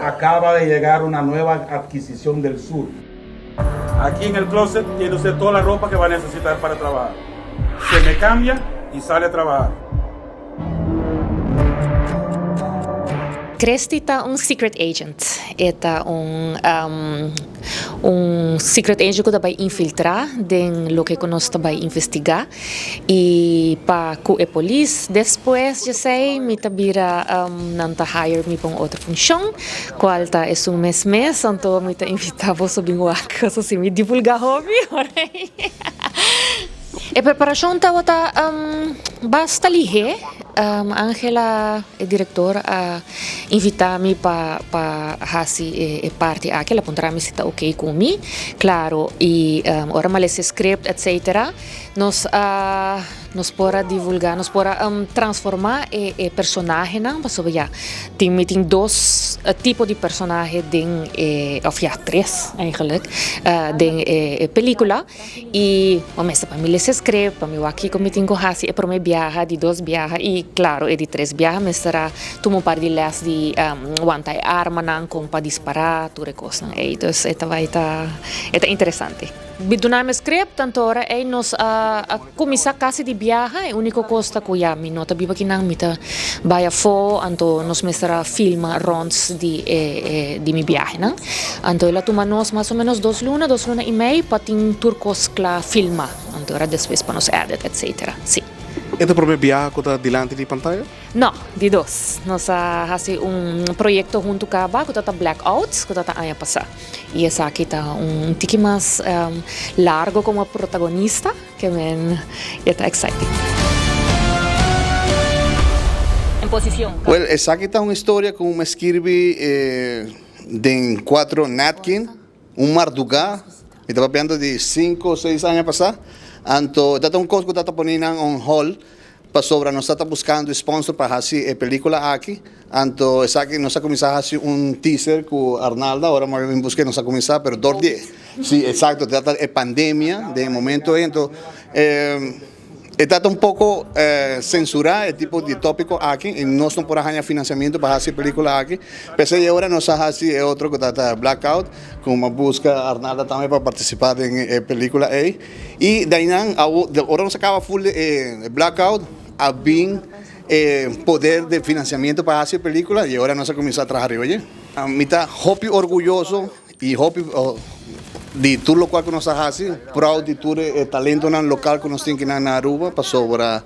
Acaba de llegar una nueva adquisición del sur. Aquí en el closet tiene usted toda la ropa que va a necesitar para trabajar. Se me cambia y sale a trabajar. Christy ta un secret agent. E ta un un secret agent ku ta bai infiltrá den loke ku nos ta bai investigá i pa ku e polis. Despues djesei mi ta bira nan ta hire mi pa un otro funshon kual ta esun mes mes anto mi ta invitá boso bin wak so si mi divulgá hopi ora ei. E preparashon tabata basta lihé. Angela, e direktor, a invitá mi pa pa hasi e parti aki. El a puntra mi si ta oké ku mi. Klaro, i ora mi a lesa e script etsetera, nos a nos por a divulgá, nos por a transformá e e personahenan pasobra ya tin mi tin dos tipo di personahe den e òf ya tres eigenlijk den e pelíkula. I bo mester pa mi lesa script, pa mi wak kiko mi tin ku hasi e prome biaha, di dos biaha i klaro e di tres biaha mester a tuma un par di les di wanta e armanan, kon pa dispará, tur e kosnan ei. Dus e ta bai ta e ta interesante. Mi duna mi script, tanto ora ei nos a a kuminsá kasi di biaha, e úniko kos ta ku ya mi no ta biba kinan, mi ta bai afó, anto nos mester a filma rònt di e e di mi biahenan. Anto el a tuma nos mas o menos dos luna, dos luna i mei pa tin tur kos kla filmá. Anto era despues pa nos edit etcetera. Sí. E ta prome biaha ku ta dilanti di pantaya? No, di dos. Nos a hasi un proyekto huntu kaba ku ta ta Blackout ku ta ta aña pasá. I esaki ta un tiki mas largo komo protagonista ke men e ta exciting. Wel, esaki ta un historia ku mi skirbi. Den cuatro napkin, un marduga, mi ta papiando di cinco o seis aña pasa, anto ta ta un cos cu ta ta pone nan on hold pasobra nos ta ta buscando sponsor pa haci e pelicula aki, anto esaki nos a cuminsa haci un teaser cu Arnalda, ora mi a bin busca nos a cuminsa pero dor di, si exacto ta ta e pandemia den e momento ey anto. E ta ta un poko sensurá e tipo di tópiko aki i nos no por a haña finansiamentu pa hasi e pelíkula aki. P'esei e ora nos a hasi e otro ku ta ta Blackout, ku mi a buska Arnalda tambe pa partisipá den e pelíkula ei. I di einan ora nos a kaba ful e Blackout a bin e poder di finansiamentu pa hasi e pelíkula i e ora nos a kuminsá traha riba dje. Mi ta hopi orguyoso I hopi di tur lokual ku nos a hasi, proud di tur e talentonan lokal ku nos tin kinan na Aruba, pasobra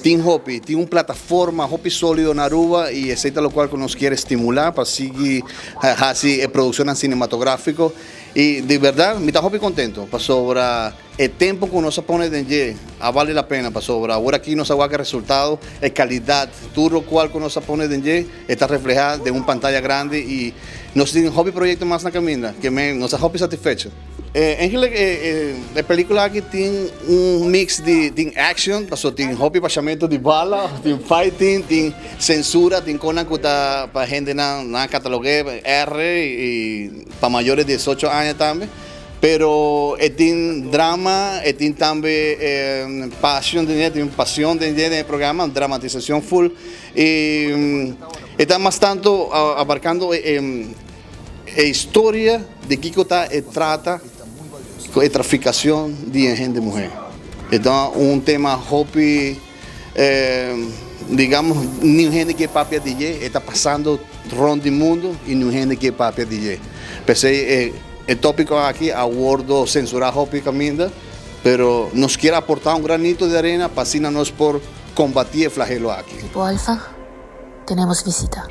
tin hopi, tin un plataforma hopi solido na Aruba i esei ta lokual ku nos kier stimulá pa sigui hasi e produkshonnan sinematográfiko. I di bèrdat mi ta hopi kontento pasobra e tempu ku nos a pone den dje a bale la pena pasobra awor aki nos a wak e resultado, e kalidat, tur lokual ku nos a pone den dje e ta reflehá den un pantaya grandi i nos tin hopi proyekto mas na kaminda ke men nos ta hopi satisfecho. Eigenlijk e pelikula aki tin un mix di tin action pasobra tin hopi pashamento di bala, tin fighting, tin sensura, tin konan ku ta pa hendenan nan a katalog'é R i pa mayores di diesocho aña tambe. Pero e tin drama, e tin tambe pasion den dje, tin pasion den dje den e programa, dramatisacion full. Y e ta mas tanto abarcando e historia di kico ta e trata cu e traficacion di e hende muher. E ta un tema hopi, digamos, niun hende kier papia di dje, e ta pasando rond di mundo y niun hende kier papia di dje. P'esey e topico aki a wordo censura hopi caminda, pero nos kier aporta un granito de arena pa asina nos por Kombatí e flagelo aki. Equipo Alfa, tenemos visita.